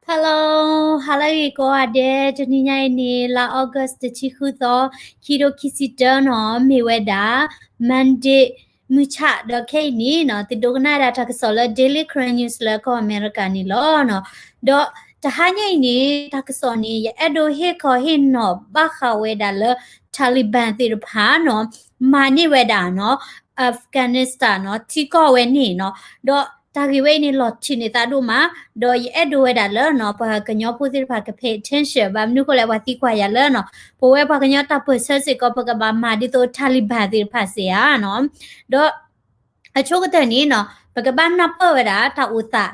Hello, ဟါလၢအဂ့ၤကိးဂၤဒဲး, တနံၤညါအံၤန့ၣ် လါ August တဆံဃုသီ, ခံထိခံဆံတၢနီၤ, မ့ၢ်ဝဲဒၣ် Monday မုၢ်ဆၣ်ဒီးခဲအံၤန့ၣ်နီၤ, သုဒိကနၣ်ဒၣ်တၢ်ကစီၣ်လၢ Daily Karen News လၢကီၢ်အမဲရကၤန့ၣ်လီၤနီၤ. ဒီးတဟါညါအံၤန့ၣ် တၢ်ကစီၣ်န့ၣ် ယအဲၣ်ဒိးဟ့ၣ်ခီဟ့ၣ်နီၤဘၣ်ဃးဝဲဒၣ်လၢ Taliban သ့ၣ်တဖၣ်နီၤ, မၤန့ၢ်ဝဲဒၣ်နီၤ Afghanistan နီၤ, ထံကီၢ်ဝဲန့ၣ်နီၤ, ဒီးတၢ်ဂ့ၢ်ဝဲအံၤန့ၣ် လီၤထုးန့ၢ်သးဒိၣ်မး, ဒီးယအဲၣ်ဒိးဝဲဒၣ်လၢနီၤ ပှၤကညီဖိသ့ၣ်တဖၣ်က pay attention, ဘၣ်မနုၤဃိလဲၣ် ပှၤသံကွၢ်ယၤလၢနီၤ, ပဝဲပှၤကညီတၢ်ပၢၢ်ဆၢစ့ၢ်ကီး ပကဘၣ်မၤဒ်သိး Taliban သ့ၣ်တဖၣ်စ့ၢ်ဧါနီၤ, ဒီး အဆိကတၢၢ်န့ၣ်နီၤ, ပကဘၣ်နၢ်ပၢၢ်ဝဲဒၣ်တၢ်အိၣ်သး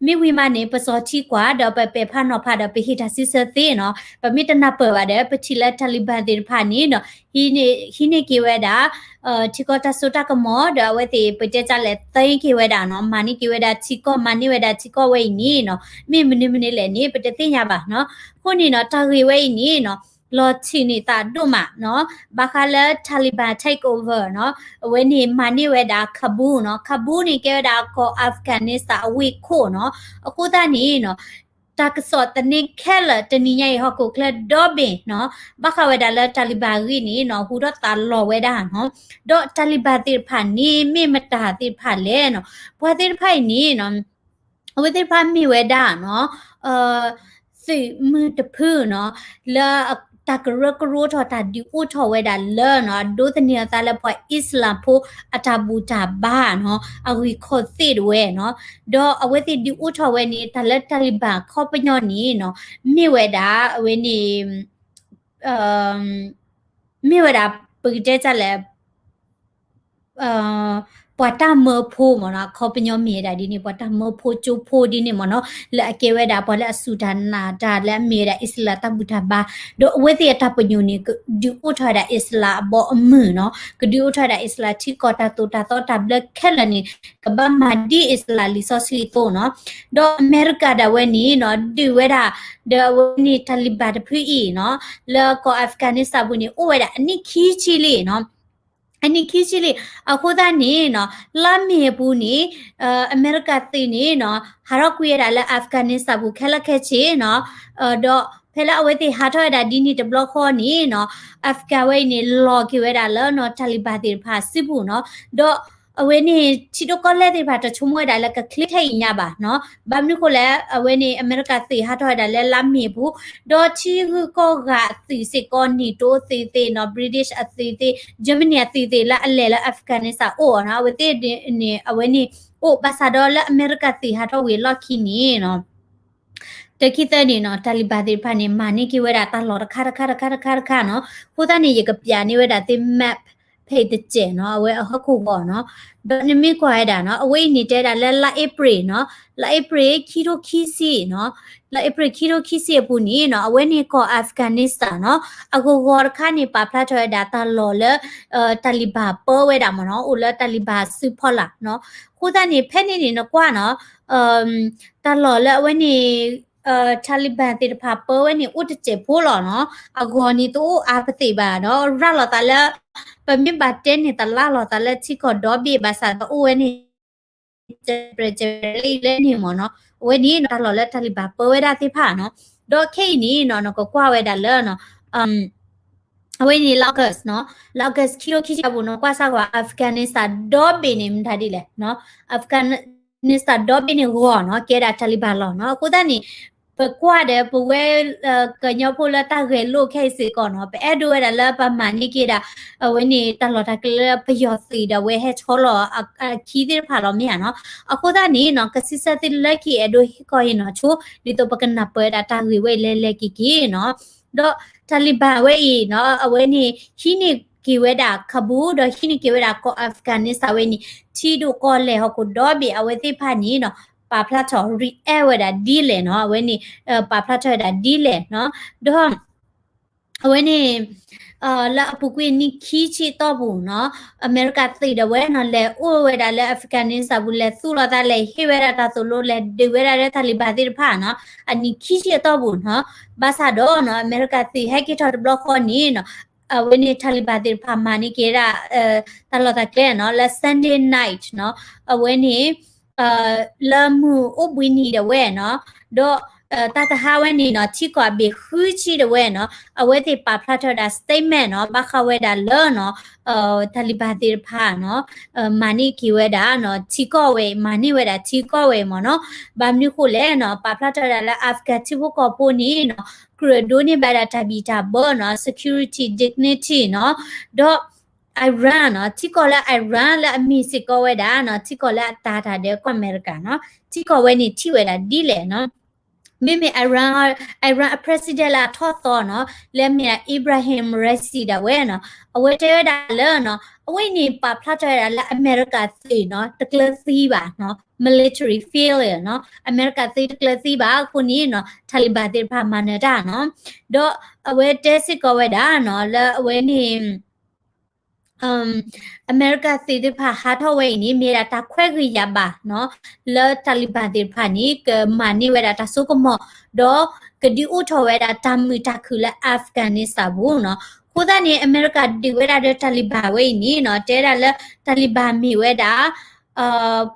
နီၤ, မ့ၢ်ဝံၤမးန့ၣ် ပစီၤထံကွၢ် ဒီးပပဲာ်ဖးနီၤဖးဒီးပဟ့ၣ်တၢ်စံးဆၢသ့နီၤ, ပမ့ၢ်တနၢ်ပၢၢ်ဘၣ်ဒီး ပထံၣ်လၢ Taliban သ့ၣ်တဖၣ်န့ၣ်နီၤ, ဟံးန့ၢ်က့ၤဝဲဒၣ် ထံကီၢ်တၢ်စိတၢ်ကမီၤ ဒီးအဝဲသ့ၣ်ပတဲတၢ်လဲၣ် သိမ်းက့ၤဝဲဒၣ်နီၤ, မၤန့ၢ်က့ၤဝဲဒၣ်ထံကီၢ် မၤန့ၢ်ဝဲဒၣ်ထံကီၢ်ဝဲအံၤန့ၣ်နီၤ, မ့ၢ်မနုၤမနုၤလဲၣ်န့ၣ် ပတသ့ၣ်ညါဘၣ်နီၤ. အဃိန့ၣ်နီၤ တၢ်ဂ့ၢ်ဝဲအံၤန့ၣ်နီၤ လီၤထုးန့ၢ်သးဒိၣ်မးနီၤ, ဘၣ်ဃးလၢ Taliban takeover နီၤ, အဝဲန့ၣ်မၤန့ၢ်ဝဲဒၣ် Kabul နီၤ, Kabul န့ၣ်ကဲဝဲဒၣ်ကီၢ် Afghanistan အဝ့ၢ်ခိၣ်နီၤ. အဃိသတးန့ၣ်နီၤ တၢ်ကစီၣ်သန့ခဲလၢာ်တနံၤညါအံၤ ဟီၣ်ခိၣ်ချၢဒီဘ့ၣ်နီၤ, ဘၣ်ဃးဝဲဒၣ်လၢ Taliban အဂ့ၢ်န့ၣ်နီၤ ဟူထီၣ်သးလီၤဝဲဒၣ်နီၤ, ဒီး Taliban သ့ၣ်တဖၣ်န့ၣ် မ့ၢ်မတၤသ့ၣ်တဖၣ်လဲၣ်နီၤ, ပှၤသ့ၣ်တဖၣ်အံၤန့ၣ်နီၤ အဝဲသ့ၣ်တဖၣ်မ့ၢ်ဝဲဒၣ်နီၤ သုးမုၢ်တဖုနီၤ, လၢတၢ်ကရၢကရိထီၣ် တၢ်ဒုးအိၣ်ထီၣ်ဝဲဒၣ်လၢနီၤ ဒိးသန့ၤအသးလၢပှၤအံၣ်စလၣ်ဖိအတၢ်ဘူၣ်တၢ်ဘါနီၤ အဂံၢ်ခီၣ်သ့ၣ်တဝဲနီၤ, ဒီးအဝဲသ့ၣ်ဒုးအိၣ်ထီၣ်ဝဲန့ၣ် တၢ်လၢ Taliban ခီပညီန့ၣ်နီၤ မ့ၢ်ဝဲဒၣ် အဝဲန့ၣ် မ့ၢ်ဝဲဒၣ် ပကတဲတၢ်လဲၣ် ပှၤတၢ်မၢဖိမ့ၢ်နီၤ, အခီပညီမ့ၢ်ဝဲဒၣ်ဒ်န့ၣ် ပှၤတၢ်မၢဖိကၠိဖိဒ်န့ၣ်မ့ၢ်နီၤ, လၢအကဲဝဲဒၣ်ပှၤလၢအစူၢ်တၢ်နာ်တၢ်လၢအမ့ၢ်ဝဲဒၣ်အံၣ်စလၣ်တၢ်ဘူၣ်တၢ်ဘါ, ဒီးအဝဲသ့ၣ်အတၢ်ပညိၣ်န့ၣ် ကဒုးအိၣ်ထီၣ်ဝဲဒၣ်အံၣ်စလၣ်အဘီအမုၢ်နီၤ, ကဒုးအိၣ်ထီၣ်ဝဲဒၣ်အံၣ်စလၣ်ထံကီၢ်တၢ်သိၣ်တၢ်သီတၢ်ဘျၢခဲလၢာ်န့ၣ် ကဘၣ်မၤဒ်အံၣ်စလၣ်လံာ်စီဆှံအသိးနီၤ, ဒီးအမဲရကၤဒၣ်ဝဲန့ၣ်နီၤ ဒုးဝဲဒၣ် ဒီးအဝဲန့ၣ် Taliban တဖုအံၤနီၤ လၢကီၢ် Afghanistan ပူၤန့ၣ် အိၣ်ဝဲဒၣ်အနံၣ်ခံဆံလံနီၤ အနံၣ်ခံဆံလံ. အဃိသတးန့ၣ်နီၤ လါမ့ၤအပူၤန့ၣ် အမဲရကၤသုးန့ၣ်နီၤ ဟးထီၣ်ကွံာ်ဝဲဒၣ်လၢ Afghanistan ပူၤခဲလၢာ်ခဲဆ့နီၤ, ဒီးဖဲလၢအဝဲသ့ၣ်ဟးထီၣ်ဝဲဒၣ်ဒ်န့ၣ်တဘျီဃီန့ၣ်နီၤ Afghan ဝဲအံၤန့ၣ် လီၤက့ၤဝဲဒၣ်လၢနီၤ Taliban သ့ၣ်တဖၣ်စုပူၤနီၤ, ဒီးအဝဲန့ၣ် ထံဒိၣ်ကီၢ်လဲၢ်သ့ၣ်တဖၣ်တဆိကမိၣ်ဝဲဒၣ်လၢကချ့ခဲအံၤညါဘၣ်နီၤ, ဘၣ်မနုၤဃိလဲၣ် အဝဲန့ၣ် အမဲရကၤသုးဟးထီၣ်ဝဲဒၣ်လၢလါမ့ၤအပူၤ, ဒီးထံဂုၤကီၢ်ဂၤအသုးစ့ၢ်ကီး NATO အသုးသ့ၣ်နီၤ British အသုးသ့ၣ် Germany အသုးသ့ၣ်လၢအလဲၤလၢ Afghanistan အိၣ်နီၤ အဝဲသ့ၣ်န့ၣ် အဝဲန့ၣ် အိၣ်ဘၣ်ဆၣ်ဒီးလၢအမဲရကၤသုးဟးထီၣ်ဝံၤအလီၢ်ခံန့ၣ်နီၤ တခံသၢန့ၣ်နီၤ Taliban သ့ၣ်တဖၣ်န့ၣ် မၤန့ၢ်က့ၤဝဲဒၣ်တၢ်လီၢ်တခါတခါတခါတခါတခါနီၤ, အဃိသတးန့ၣ် ယကပျးန့ၢ်ဝဲဒၣ်သု map ဖဲအံၤတစဲးနီၤ အဝဲအဟီၣ်ခိၣ်ဂီၤနီၤ, ဒီးနမ့ၢ်ကွၢ်ဝဲဒၣ်နီၤ အဝဲအံၤန့ၣ်တဲဒၣ်လၢလါအ့ဖြ့ၣ်နီၤ လါအ့ဖြ့ၣ်ခံထိခံဆံနီၤ, လါအ့ဖြ့ၣ်ခံထိခံဆံအပူၤန့ၣ်နီၤ အဝဲန့ၣ်ကီၢ် Afghanistan နီၤ အဂီၤဂီၤတခါန့ၣ် ပာ်ဖျါထီၣ်ဝဲဒၣ်တၢ်လီၢ်လၢ Taliban ပၢဝဲဒၣ်မ့ၢ်နီၤ အိၣ်လၢ Taliban စုဖီလာ်နီၤ, အဃိသတးန့ၣ် ဖဲန့ၣ်န့ၣ် နကွၢ်နီၤ တၢ်လီၢ်လၢအဝဲန့ၣ် Taliban သ့ၣ်တဖၣ်ပၢဝဲန့ၣ် အိၣ်တစဲးဖိလီၤနီၤ, အဂီၤန့ၣ်တအိၣ်အါပသ့ၣ်ဘၣ်ဒီး ရၤလီၤသးလၢ ပမ့ၢ်ဘၣ်တဲန့ၣ် တလါလီၤသးလၢထံကီၢ်ဒီဘ့ၣ်ဘၣ်ဆၣ်ဒီးအိၣ်ဝဲန့ၣ် စဲးပြဲးစဲးပြဲးလၢအံၤလၢန့ၣ်မ့ၢ်နီၤ, အဝဲန့ၣ်နီၤ တၢ်လီၢ်လၢ Taliban ပၢဝဲဒၣ်သ့ၣ်တဖၣ်နီၤ, ဒီးခဲအံၤန့ၣ်နီၤ နကကွၢ်ဝဲဒၣ်လၢ အဝဲန့ၣ် လါ August နီၤ, လါ August ခံထိခံဆံအပူၤနီၤ ကွၢ်စၢ်ကွၢ် Afghanistan ဒီဘ့ၣ်န့ၣ် မတၤဒ်လဲၣ်နီၤ, Afghanistan ဒီဘ့ၣ်န့ၣ်ဂီၤနီၤ ကဲဒၣ် Taliban လီၤနီၤ, အဃိသတးန့ၣ် ပကွၢ်ဒီးပဝဲ ကညီဖိလၢတၢ်ဂဲၤလိာ်ခဲအံၤစ့ၢ်ကီးနီၤ ပအဲၣ်ဒိးဝဲဒၣ်လၢပမၤန့ၢ်က့ၤဒၣ် အဝဲန့ၣ်တၢ်လီၢ်တၢ်ကျဲလၢပယီၤသုးဒီးအဝဲဟဲဆီလီၤ အခံသ့ၣ်တဖၣ်လီၤမ့ၢ်ဧါနီၤ, အဃိသတးန့ၣ်နီၤ ကစံးဆၢသုလၢခံအဲၣ်ဒိးဟ့ၣ်ခီအံၤနီၤဆိ ဒ်သိးပကနၢ်ပၢၢ်ဝဲဒၣ်တၢ်ဂ့ၢ်ဝဲအံၤလဲၤလဲၤက့ၤက့ၤနီၤ, ဒီး Taliban ဝဲအံၤနီၤ အဝဲန့ၣ် ဟံးန့ၢ်က့ၤဝဲဒၣ် Kabul ဒီးဟံးန့ၢ်က့ၤဝဲဒၣ်ကီၢ် Afghanistan ဝဲန့ၣ် ထံဒိၣ်ကီၢ်လဲၢ်ဟီၣ်ခိၣ်ဒီဘ့ၣ်အဝဲသ့ၣ်တဖၣ်န့ၣ်နီၤ ပာ်ဖျါထီၣ် react ဝဲဒၣ်ဒ်လဲၣ်နီၤ အဝဲန့ၣ် ပာ်ဖျါထီၣ်ဝဲဒၣ်ဒ်လဲၣ်နီၤ, ဒီး အဝဲန့ၣ် လၢအပူၤကွံာ်နံၣ်ခံဆံအတီၢ်ပူၤနီၤ အမဲရကၤသုးဒၣ်ဝဲနီၤ လဲၤအိၣ်ဝဲဒၣ်လၢ Afghanistan ပူၤ လဲၤသူၣ်လီၤသး လဲၤဟ့ၣ်ဝဲဒၣ်တၢ်သိၣ်လိ လဲၤဒုးဝဲဒၣ်လၢ Taliban သ့ၣ်တဖၣ်နီၤ အနံၣ်ခံဆံအတီၢ်ပူၤနီၤ, ဘၣ်ဆၣ်ဒီးနီၤ အမဲရကၤသုးဟဲက့ၤထီၣ်တဘျီဃီန့ၣ်နီၤ အဝဲန့ၣ် Taliban သ့ၣ်တဖၣ်မၤန့ၢ်က့ၤဒၣ် တၢ်လီၢ်တၢ်ကျဲနီၤ လၢ Sunday night နီၤ အဝဲန့ၣ် လၢမုၢ်အိၣ်ဘှံးနံၤဒၣ်ဝဲနီၤ, ဒီး တၢ်ကဟါဝဲန့ၣ်နီၤ ထံကီၢ်အဘ့ၣ်ဃုဆံဒၣ်ဝဲနီၤ အဝဲသ့ၣ်ပာ်ဖျါထီၣ်ဝဲဒၣ် statement နီၤ ဘၣ်ဃးဝဲဒၣ်လၢနီၤ Taliban သ့ၣ်တဖၣ်နီၤ မၤန့ၢ်က့ၤဝဲဒၣ်နီၤ ထံကီၢ်ဝဲအံၤ မၤန့ၢ်ဝဲဒၣ်ထံကီၢ်ဝဲအံၤမ့ၢ်နီၤ ဘၣ်မနုၤဃိလဲၣ်နီၤ ပာ်ဖျါထီၣ်ဝဲဒၣ်လၢ Afghan ထံဖိကီၢ်ဖိန့ၣ်နီၤ ကြၢးဒိးန့ၢ်ဘၣ်ဒၣ်တၢ်ဘံၣ်တၢ်ဘၢနီၤ security dignity နီၤ ဒီး Iran နီၤ ထံကီၢ်လၢ Iran လၢအမ့ၢ်စ့ၢ်ကီးဝဲဒၣ်နီၤ ထံကီၢ်လၢအတၤတၢ်ဒီးကီၢ်အမဲရကၤနီၤ ထံကီၢ်ဝဲန့ၣ်ထံၣ်ဝဲဒၣ်ဒ်လဲၣ်နီၤ မ့မ့ၢ် Iran, Iran အ president လၢအထီၣ်သီနီၤ လၢအမ့ၢ်ဒၣ် Ebrahim Raisi ဒၣ်ဝဲနီၤ အဝဲတဲဝဲဒၣ်လၢနီၤ အဝဲန့ၣ်ပာ်ဖျါထီၣ်ဝဲဒၣ်လၢအမဲရကၤသုးနီၤ တကျၢၤသံဘၣ်နီၤ military failure နီၤ အမဲရကၤသုးတကျၢၤသံဘၣ်အဃိန့ၣ်နီၤ Taliban သ့ၣ်တဖၣ်မၤနၢၤတၢ်နီၤ ဒီးအဝဲတဲစ့ၢ်ကီးဝဲဒၣ်နီၤ လၢအဝဲန့ၣ် အမဲရကၤသုးသ့ၣ်တဖၣ်ဟးထီၣ်ဝဲအံၤန့ၣ် မ့ၢ်ဒၣ်တၢ်ခွဲးဂံၢ်ယာ်ဘၣ်နီၤ လၢ Taliban သ့ၣ်တဖၣ်န့ၣ် ကမၤန့ၢ်ဝဲဒၣ်တၢ်စိကမီၤ ဒီးကဒုးအိၣ်ထီၣ်ဝဲဒၣ်တၢ်မုာ်တၢ်ခုၣ်လၢ Afghanistan ပူၤနီၤ အဃိသတးန့ၣ် အမဲရကၤဒုးဝဲဒၣ်ဒီး Taliban ဝဲအံၤန့ၣ်နီၤ တဲဒၣ်လၢ Taliban မ့ၢ်ဝဲဒၣ်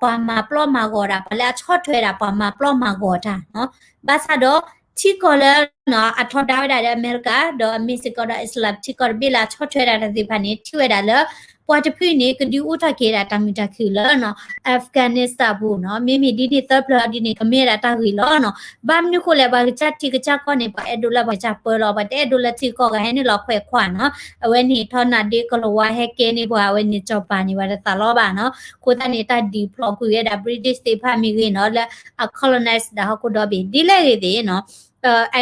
ပှၤမၤပျီမၤဂီၤတၢ် ပှၤလၢအဆီၣ်ထွဲဒၣ် ပှၤမၤပျီမၤဂီၤတၢ်နီၤ ဘၣ်ဆၣ်ဒီး ထံကီၢ်လၢနီၤ အထီဒါဝဲဒၣ်ဒီးအမဲရကၤ ဒီးအမ့ၢ်စ့ၢ်ကီးဒီး Islam ထံကီၢ်တဘ့ၣ်လၢအဆီၣ်ထွဲဒၣ်တၢ်သ့ၣ်တဖၣ်န့ၣ် ထံၣ်ဝဲဒၣ်လၢ ပှၤတဖုန့ၣ် ကဒုးအိၣ်ထီၣ်က့ၤဒၣ်တၢ်မုာ်တၢ်ခုၣ်လၢနီၤ Afghanistan ပူၤနီၤ မ့မ့ၢ်ဒ်န့ၣ်သၢဖျၢၣ်အီၤဒ်န့ၣ် ကမ့ၢ်ဝဲဒၣ်တၢ်ဂ့ၢ်လီၤနီၤ ဘၣ်မနုၤဃိလဲၣ် ပှၤကစၢ်ထံကစၢ်ကီၢ်န့ၣ် ပှၤအဲၣ်ဒိးလၢပှၤကစၢ်ပၢလီၤ ပှၤတအဲၣ်ဒိးလၢထံကီၢ်ဂၤဟဲနုာ်လီၤခွဲးခွါနီၤ အဝဲန့ၣ်ထီနၢ်ဒ့ကလီၤဝါဟဲကဲန့ၢ်ပှၤ အဝဲန့ၣ်စီၤပၤန့ၣ်ပှၤတသးလီဘၣ်နီၤ အဃိသတးန့ၣ် တၢ်ဒုးဖျိးကွံာ်ဝဲဒၣ် British သ့ၣ်တဖၣ်မ့ၢ်ဂ့ၤနီၤ လၢအ colonize ဒၣ်ဟီၣ်ခိၣ်ဒီဘ့ၣ် ဒ်လဲၣ်ဂ့ၤသ့ၣ်နီၤ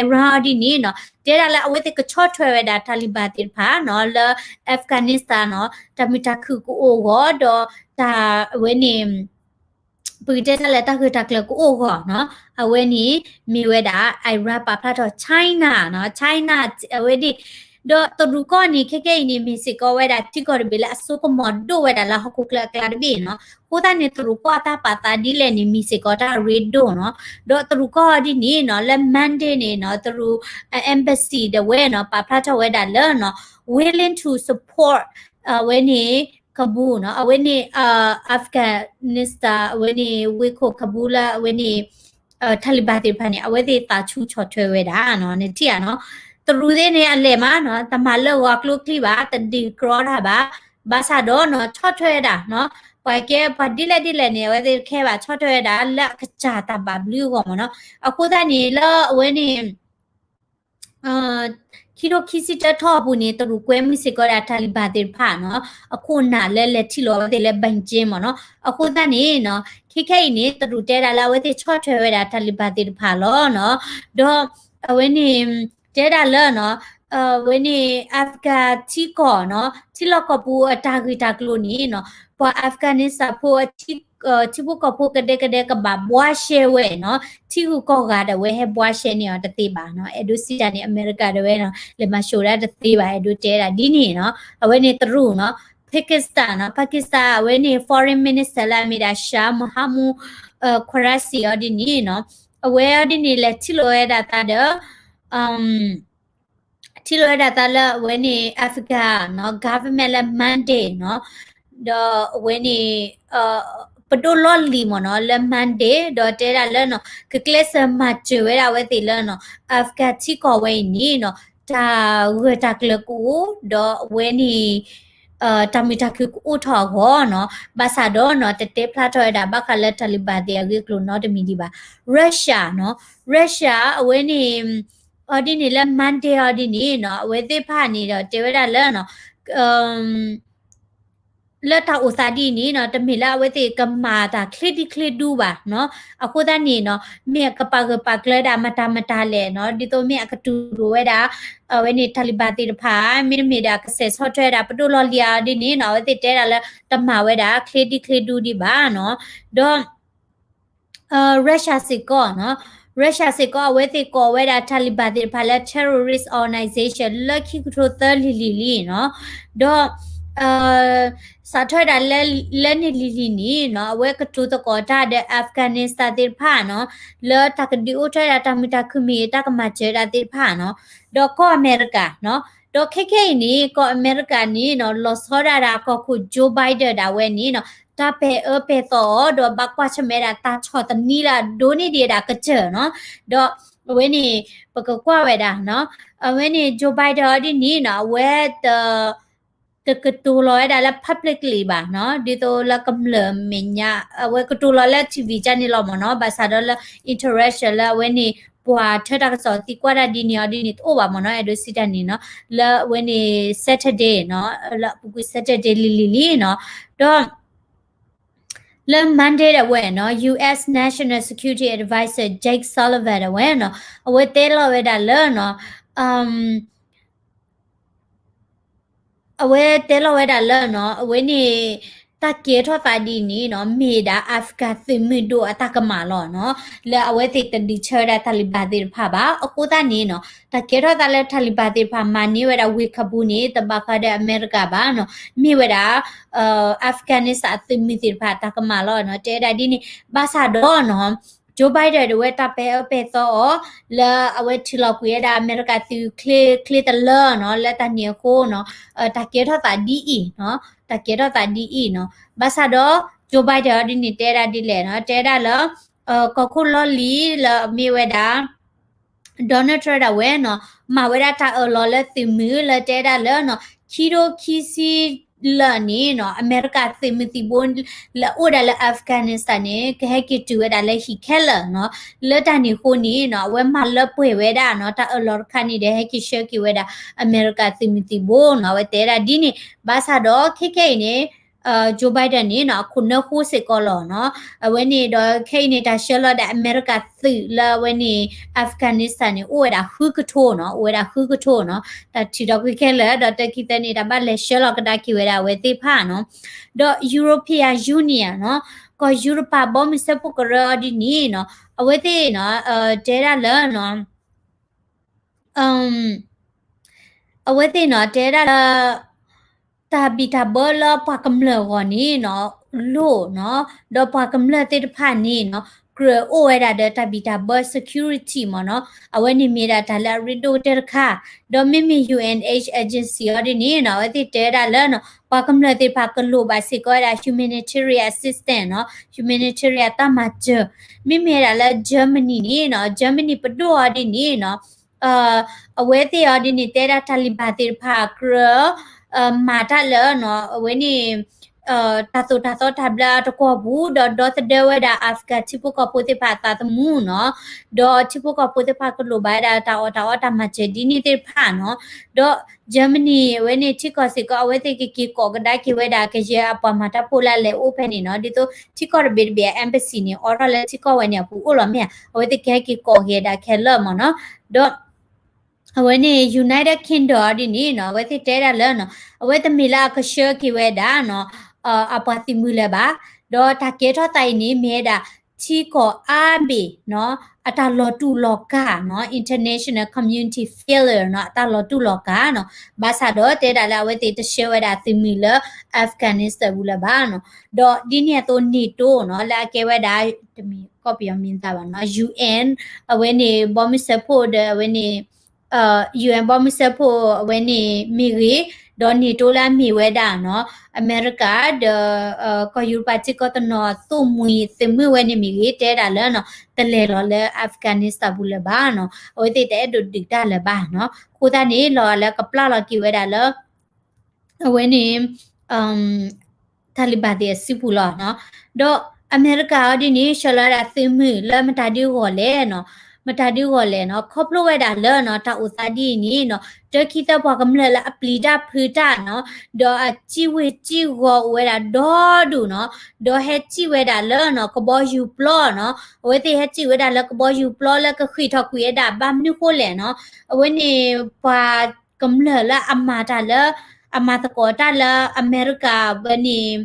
Iran အီၤဒ်န့ၣ်နီၤ တဲဒၣ်လၢအဝဲသ့ၣ်ကဆီၣ်ထွဲဝဲဒၣ် Taliban သ့ၣ်တဖၣ်နီၤ လၢ Afghanistan နီၤ တၢ်မုာ်တၢ်ခုၣ်ကအိၣ်ဂီၢ် ဒီးတၢ်အဝဲန့ၣ် ပကတဲတၢ်လၢတၢ်ဂ့ၢ်တၢ်ကျၢၤကအိၣ်ဂီၢ်နီၤ အဝဲန့ၣ် မ့ၢ်ဝဲဒၣ် Iran ပာ်ဖျါထီၣ် China နီၤ China အဝဲန့ၣ် ဒီးတရူးကီၢ်န့ၣ် ခဲကဲအံၤန့ၣ် မ့ၢ်စ့ၢ်ကီးဝဲဒၣ်ထံကီၢ်တဘ့ၣ်လၢအစိကမီၤဒိၣ်ဝဲဒၣ်လၢဟီၣ်ခိၣ်ချၢအကျါတဘ့ၣ်နီၤ အဃိသတးန့ၣ် တရူးကီၢ်အတၢ်ပာ်သးဒ်လဲၣ်န့ၣ် မ့ၢ်စ့ၢ်ကီးတၢ်ရ့ဒိၣ်နီၤ ဒီးတရူးကီၢ်အီၤဒ်န့ၣ်နီၤ လၢ Monday န့ၣ်နီၤ တရူး embassy ဒၣ်ဝဲနီၤ ပာ်ဖျါထီၣ်ဝဲဒၣ်လၢနီၤ willing to support အဝဲန့ၣ် Kabul နီၤ အဝဲန့ၣ် Afghanistan အဝဲန့ၣ် ဝ့ၢ်ခိၣ် Kabul လၢအဝဲန့ၣ် Taliban သ့ၣ်တဖၣ်န့ၣ် အဝဲသ့ၣ်သးဆူၣ်ဆီၣ်ထွဲဝဲဒၣ်နီၤ နထံၣ်ဧါနီၤ တရူးသ့ၣ်န့ၣ် အလဲၤမးနီၤ တမၤလၢဂီၤကျိချံဘၣ် တဒုးကြီတၢ်ဘၣ် ဘၣ်ဆၣ်ဒီးနီၤ ဆီၣ်ထွဲဝဲဒၣ်နီၤ ပှၤကဲပှၤဒ်လဲၣ်ဒ်လဲၣ်န့ၣ် အဝဲသ့ၣ်တခဲဘၣ် ဆီၣ်ထွဲဝဲဒၣ်လၢအကစၢ်တၢ်ဘၣ်ဘျုးအဂီၢ်မ့ၢ်နီၤ အဃိသတးန့ၣ် လၢအဝဲန့ၣ် ခံထိခံဆံတၢထီၣ်အပူၤန့ၣ် တရူးကွဲမုာ်စ့ၢ်ကီးဒၣ် Taliban သ့ၣ်တဖၣ်နီၤ အခိၣ်အနၢ်လၢလဲၤထံၣ်လိာ်အဝဲသ့ၣ်လၢ Beijing မ့ၢ်နီၤ အဃိသတးန့ၣ်နီၤ ခဲခဲအံၤန့ၣ် တရူးတဲဒၣ်လၢအဝဲသ့ၣ်ဆီၣ်ထွဲဝဲဒၣ် Taliban သ့ၣ်တဖၣ်လီၤနီၤ ဒီးအဝဲန့ၣ် တဲဒၣ်လၢနီၤ အဝဲန့ၣ် Afghan ထံကီၢ်နီၤ ထံလီၢ်ကီၢ်ပူၤအတၢ်ဂ့ၢ်တၢ်ကျိၤန့ၣ်နီၤ ပှၤ Afghanistan ဖိ ထံဖိကီၢ်ဖိကဒဲကဒဲကဘၣ်ဘှါရှဲဝဲနီၤ ထံဂုၤကီၢ်ဂၤဒၣ်ဝဲဟဲဘှါရှဲန့ၢ်အီၤတသ့ဘၣ်နီၤ အဲၣ်ဒိးစံးတၢ်န့ၣ် အမဲရကၤဒၣ်ဝဲနီၤ လဲၤမၤၡိးဒၣ်တသ့ဘၣ် အဲၣ်ဒိးတဲဒၣ်ဒ်န့ၣ်နီၤ အဝဲန့ၣ်တရူးနီၤ Pakistan နီၤ Pakistan အဝဲန့ၣ် Foreign Minister လၢအမ့ၢ်ဒၣ် Shah Mehmood Qureshi အီၤဒ်န့ၣ်နီၤ အဝဲအီၤဒ်န့ၣ် လဲၤထံၣ်လိာ်ဝဲဒၣ်သးဒီး ထံၣ်လိာ်ဝဲဒၣ်သးလၢအဝဲန့ၣ် Afghan နီၤ government လၢ Monday နီၤ ဒီးအဝဲန့ၣ် ပဒိၣ်လီၢ်လံၤမ့ၢ်နီၤ လၢ Monday ဒီးတဲဒၣ်လၢနီၤ ကကျဲးစၢးမၤစၢၤဝဲဒၣ်အဝဲသ့ၣ်လၢနီၤ Afghan ထံကီၢ်ဝဲအံၤန့ၣ်နီၤ တၢ်ဂၢၢ်တၢ်ကျၢၤကအိၣ် ဒီးအဝဲန့ၣ် တၢ်မုာ်တၢ်ခုၣ်ကအိၣ်ထီၣ်အဂီၢ်နီၤ ဘၣ်ဆၣ်ဒီးနီၤ တတဲဖျါထီၣ်ဝဲဒၣ်ဘၣ်ဃးလၢ Taliban သ့ၣ်အဂ့ၢ်အကျိၤနီတမံၤဒံးဘၣ် Russia နီၤ Russia အဝဲန့ၣ် အီၤဒ်န့ၣ်လၢ Monday အီၤဒ်န့ၣ်နီၤ အဝဲသ့ၣ်တဖၣ်န့ၣ်ဒီးတဲဝဲဒၣ်လၢနီၤ လၢတၢ်အိၣ်သးဒ်န့ၣ်နီၤ တမ့ၢ်လၢအဝဲသ့ၣ်ကမၤတၢ်ချ့ဒံချ့ဒူဘၣ်နီၤ အဃိသတးန့ၣ်နီၤ မ့ၢ်အကပာ်ဂၢၢ်ပာ်ကျၢၤဒၣ်မတၤမတၤလဲၣ်နီၤ ဒ်သိးမ့ၢ်အကတူၢ်လိာ်ဝဲဒၣ် အဝဲန့ၣ် Taliban သ့ၣ်တဖၣ် မ့တမ့ၢ်ဒီးအကစဲးဆီၣ်ထွဲဒၣ်ပဒိၣ်လီၢ်လံၤအီၤဒ်န့ၣ်နီၤ အဝဲသ့ၣ်တဲဒၣ်လၢတမၤဝဲဒၣ်ချ့ဒံချ့ဒူဒံးဘၣ်နီၤ ဒီး Russia စ့ၢ်ကီးနီၤ Russia စ့ၢ်ကီး အဝဲသ့ၣ်ကိးဝဲဒၣ် Taliban သ့ၣ်တဖၣ်လၢ terrorist organization လၢခံကထိသၢလံၤလံၤလံနီၤ ဒီး စးထီၣ်ဝဲဒၣ်လၢနံၣ်လံၤလံၤန့ၣ်နီၤ အဝဲကတိၤသကိးတၢ်ဒီး Afghanistan သ့ၣ်တဖၣ်နီၤ လၢတၢ်ကဒုးအိၣ်ထီၣ်ဝဲဒၣ်တၢ်မုာ်တၢ်ခုၣ်မ့ၢ်ဂ့ၤ တၢ်ကမၤစၢၤဒၣ်သ့ၣ်တဖၣ်နီၤ ဒီးကီၢ်အမဲရကၤနီၤ ဒီးခဲခဲအံၤန့ၣ် ကီၢ်အမဲရကၤန့ၣ်နီၤ လီၤဆီဒၣ်တၢ်ကီၢ်ခိၣ် Joe Biden ဒၣ်ဝဲန့ၣ်နီၤ တၢ်ပဲာ်အၢပဲာ်သီအီၤ ဒီးဘၣ်ကွၢ်ဆၢၣ်မဲာ်ဒၣ်တၢ်ဆီၣ်သနံးလၢအဒိးန့ၢ်ဒံးဝဲဒၣ်ကစၢၢ်နီၤ ဒီး အဝဲန့ၣ် ပကကွၢ်ဝဲဒၣ်နီၤ, အဝဲန့ၣ် Joe Biden အီၤဒ်န့ၣ်နီၤ အဝဲတ တကတိၤလီၤဝဲဒၣ်လၢ publicly ဘၣ်နီၤ, ဒ်သိးလၢကမျၢၢ်မဲာ်ညါ အဝဲကတိၤလီၤလၢ ထံၣ်ဝံၤကန့ၣ်လီၤမ့ၢ်နီၤ, ဘၣ်ဆၣ်ဒီးလၢ interaction လၢအဝဲန့ၣ် ပှၤထၢတၢ်ကစီၣ်သံကွၢ်တၢ်ဒ်န့ၣ်အီၤဒ်န့ၣ် တအိၣ်ဘၣ်မ့ၢ်နီၤ, အဲၣ်ဒိးစံးတၢ်န့ၣ်နီၤ, လၢအဝဲန့ၣ် Saturday နီၤ, လၢအပူၤကွံာ် Saturday လံၤလံၤလံနီၤ, ဒီး လၢ Monday ဒၣ်ဝဲနီၤ US National Security Advisor Jake Sullivan ဒၣ်ဝဲနီၤ, အဝဲတဲလီၤဝဲဒၣ်လၢနီၤ, အဝဲတဲလီၤဝဲဒၣ်လၢနီၤ, အဝဲန့ၣ် တၢ်ကဲထီၣ်သးဒ်န့ၣ်နီၤ မ့ၢ်ဒၣ် Afghan သုးမုၢ်ဒိၣ်အတၢ်ကမၣ်လီၤနီၤ, လၢအဝဲသ့ၣ်တဒုးဆၢဝဲဒၣ် Taliban သ့ၣ်တဖၣ်ဘၣ်. အဃိသတးန့ၣ်နီၤ တၢ်ကဲထီၣ်သးလၢ Taliban သ့ၣ်တဖၣ် မၤန့ၢ်ဝဲဒၣ်ဝ့ၢ်ခီပူၤန့ၣ် တဘၣ်ဃးဒီးအမဲရကၤဘၣ်နီၤ, မ့ၢ်ဝဲဒၣ် Afghanistan အသုးမုၢ်သ့ၣ်တဖၣ် တၢ်ကမၣ်လီၤနီၤ, တဲဝဲဒၣ်ဒ်န့ၣ်. ဘၣ်ဆၣ်ဒီးနီၤ Joe Biden ဒၣ်ဝဲတၢ်ပဲာ်အၢပဲာ်သီအီၤ လၢအဝဲထံၣ်လီၤကွံာ်ဝဲဒၣ် အမဲရကၤသုးချ့ချ့တလၢနီၤ, လၢတၢ်န့ၣ်အဃိနီၤ တၢ်ကဲထီၣ်သးဒ်အံၤနီၤ, တၢ်ကဲထီၣ်သးဒ်အံၤနီၤ. ဘၣ်ဆၣ်ဒီး Joe Biden အီၤဒ်န့ၣ် တဲဝဲဒၣ်ဒ်လဲၣ်နီၤ, တဲဝဲဒၣ်လၢ ကီၢ်ခိၣ်လီၢ်လံၤလၢအမ့ၢ်ဝဲဒၣ် Donald Trump ဒၣ်ဝဲနီၤ မၤဝဲဒၣ်တၢ်အၢၣ်လီၤလၢသုးမုၢ်လၢတဲဝဲဒၣ်လၢနီၤ ခံထိခံဆံလၢာ်န့ၣ်နီၤ အမဲရကၤသုးမုၢ်သံၣ်ဘိလၢအအိၣ်ဒၣ်လၢ Afghanistan န့ၣ် ကဟဲက့ၤတုၤဝဲဒၣ်လၢဟံၣ်ခဲလၢာ်နီၤ. လၢတၢ်န့ၣ်အဃိန့ၣ်နီၤ အဝဲမၤလၢပှဲၤဝဲဒၣ်နီၤ တၢ်အၢၣ်လီၤတခါန့ၣ်ဒီး ဟဲက့ၤဆှၢက့ၤဝဲဒၣ် အမဲရကၤသုးမုၢ်သံၣ်ဘိနီၤ, အဝဲတဲဝဲဒၣ်ဒ်န့ၣ်. ဘၣ်ဆၣ်ဒီးခဲခဲအံၤန့ၣ် Joe Biden န့ၣ်နီၤ အခိၣ်နၢဃိစ့ၢ်ကီးလီၤနီၤ. အဝဲန့ၣ်ဒီးခဲအံၤန့ၣ် တၢ်ဆှၢလီၤဒၣ်အမဲရကၤသုးလၢအဝဲန့ၣ် Afghanistan န့ၣ် အိၣ်ဝဲဒၣ်ဃုကထိနီၤ, အိၣ်ဝဲဒၣ်ဃုကထိနီၤ. တၢ်ထုးထီၣ်ကွံာ်ခဲလၢာ် ဒီးတၢ်ခံသၢန့ၣ် တၢ်ဘၣ်လဲၤဆှၢလီၤကဒါက့ၤဝဲဒၣ်အဝဲသ့ၣ်တဖၣ်နီၤ. ဒီး European Union နီၤ, ကီၢ်ယူရပၤဘီမုၢ်စၢဖှိၣ်ကရၢအီၤဒ်န့ၣ်နီၤ, အဝဲသ့ၣ်နီၤ တဲဒၣ်လၢနီၤ အဝဲသ့ၣ်နီၤ တဲဒၣ်လၢ တၢ်ဘံၣ်တၢ်ဘၢလၢပှၤကမျၢၢ်အဂီၢ်န့ၣ်နီၤ လိၣ်နီၤ, ဒီးပှၤကမျၢၢ်သ့ၣ်တဖၣ်န့ၣ်နီၤ ကြၢးအိၣ်ဝဲဒၣ်ဒီးတၢ်ဘံၣ်တၢ်ဘၢ security မ့ၢ်နီၤ, အဝဲန့ၣ်မ့ၢ်ဒၣ်တၢ်လၢအရ့ဒိၣ်ကတၢၢ်တခါ, ဒီးမ့မ့ၢ် UNH agency အီၤဒ်န့ၣ်နီၤ အဝဲသ့ၣ်တဲဝဲဒၣ်လၢနီၤ ပှၤကမျၢၢ်သ့ၣ်တဖၣ်ကလိၣ်ဘၣ်စ့ၢ်ကီးဝဲဒၣ် humanitarian assistance နီၤ, humanitarian တၢ်မၤစၢၤ, မ့မ့ၢ်ဝဲဒၣ်လၢ Germany န့ၣ်နီၤ Germany ပဒိၣ်အီၤဒ်န့ၣ်နီၤ အဝဲသ့ၣ်အီၤဒ်န့ၣ် တဲဒၣ် Taliban သ့ၣ်တဖၣ်ကြၢး မၤတၢ်လၢနီၤ အဝဲန့ၣ် တၢ်သိၣ်တၢ်သီတၢ်ဘျၢအတကွီၢ်ပူၤ ဒီးဒီသဒၢဝဲဒၣ် Afghan ထံဖိကီၢ်ဖိသ့ၣ်တဖၣ်အသးသမူနီၤ, ဒီးထံဖိကီၢ်ဖိသ့ၣ်တဖၣ်ကလိၣ်ဘၣ်ဝဲဒၣ်တၢ်အီၣ်တၢ်အီတၢ်မၤစၢၤဒ်န့ၣ်သ့ၣ်တဖၣ်နီၤ, ဒီး Germany အဝဲန့ၣ်ထံကီၢ်စ့ၢ်ကီး အဝဲသ့ၣ်ကက့ၤကိးကဒါက့ၤဝဲဒၣ် ကယဲၢ်အပှၤမၤတၢ်ဖိလၢအလဲၤအိၣ်ဖဲန့ၣ်နီၤ, ဒ်သိးထံကီၢ်တဘ့ၣ်တဘ့ၣ်အ embassy န့ၣ် အိးထီၣ်လၢထံကီၢ်ဝဲန့ၣ်အပူၤအိၣ်လီၤမ့ၢ်ဧါ, အဝဲသ့ၣ်ကဟဲက့ၤကိးက့ၤဒၣ်ခဲလၢာ်မ့ၢ်နီၤ, ဒီး အဝဲန့ၣ် United Kingdom အီၤဒ်န့ၣ်နီၤ အဝဲသ့ၣ်တဲဒၣ်လၢနီၤ အဝဲတမ့ၢ်လၢအကဆှၢက့ၤဝဲဒၣ်နီၤ အပှၤသုးမုၢ်လၢၤဘၣ်, ဒီးတၢ်ကဲထီၣ်သးအံၤန့ၣ် မ့ၢ်ဝဲဒၣ် ထံကီၢ်အါဘ့ၣ်နီၤ အတၢ်လီၤတူာ်လီၤကာ်နီၤ international community failure နီၤ အတၢ်လီၤတူာ်လီၤကာ်နီၤ, ဘၣ်ဆၣ်ဒီးတဲဒၣ်လၢအဝဲသ့ၣ်တဆှၢဝဲဒၣ်သုးမုၢ်လၢ Afghanistan ပူၤလၢၤဘၣ်နီၤ, ဒီးဒ်န့ၣ်အသိး NATO နီၤ လၢအကဲဝဲဒၣ် တမ့ၢ်ကီၢ်ပယီၤမံၤသးဘၣ်နီၤ UN အဝဲန့ၣ် ဘီမုၢ်စၢဖှိၣ်ဒီးအဝဲန့ၣ် UN ဘီမုၢ်စၢဖှိၣ်အဝဲန့ၣ်မ့ၢ်ဂ့ၤ, ဒီး NATO လၢအမ့ၢ်ဝဲဒၣ်နီၤ အမဲရကၤ ဒီး ကီၢ်ယူရပၤထံကီၢ်တနီၤ သိၣ်မှံၤသုးမုၢ်ဝဲန့ၣ်မ့ၢ်ဂ့ၤ တဲဒၣ်လၢနီၤ တလဲၤလီၤလၢ Afghanistan ပူၤလၢၤဘၣ်နီၤ, အဝဲသ့ၣ်တအဲၣ်ဒိးဒုးတၢ်လၢၤဘၣ်နီၤ, အဃိသတးန့ၣ် လီၤဂာ်လၢကပျၢ်လီၤက့ၤဝဲဒၣ်လၢ အဝဲန့ၣ် Taliban သ့ၣ်အစုပူၤလီၤနီၤ, ဒီးအမဲရကၤအီၤဒ်န့ၣ် ဆှၢလီၤဝဲဒၣ်သုးမုၢ်လၢမတၤဒုဂီၢ်လဲၣ်နီၤ, မတၤဒုဂီၢ်လဲၣ်နီၤ, ခီဖျိဝဲဒၣ်လၢနီၤ တၢ်အိၣ်သးဒ်အံၤန့ၣ်နီၤ တၢခံသၢပှၤကမျၢၢ်လၢအပျံၤတၢ်ဖုးတၢ်နီၤ, ဒီးအစံၣ်ဝ့ၢ်စံၣ်ဂီၤအိၣ်ဝဲဒၣ်ဒီဒူၣ်နီၤ, ဒီးဟဲစံၣ်ဝဲဒၣ်လၢနီၤ ကဘီယူၤပျီနီၤ, အဝဲသ့ၣ်ဟဲစံၣ်ဝဲဒၣ်လၢကဘီယူၤပျီလၢကဃ့ၢ်ထီၣ်ကွံာ်ဝဲဒၣ်ဘၣ်မနုၤဃိလဲၣ်နီၤ, အဝဲန့ၣ်ပှၤ ကမျၢၢ်လၢအမၤတၢ်လၢ အမၤသကိးတၢ်လၢအမဲရကၤဝဲန့ၣ်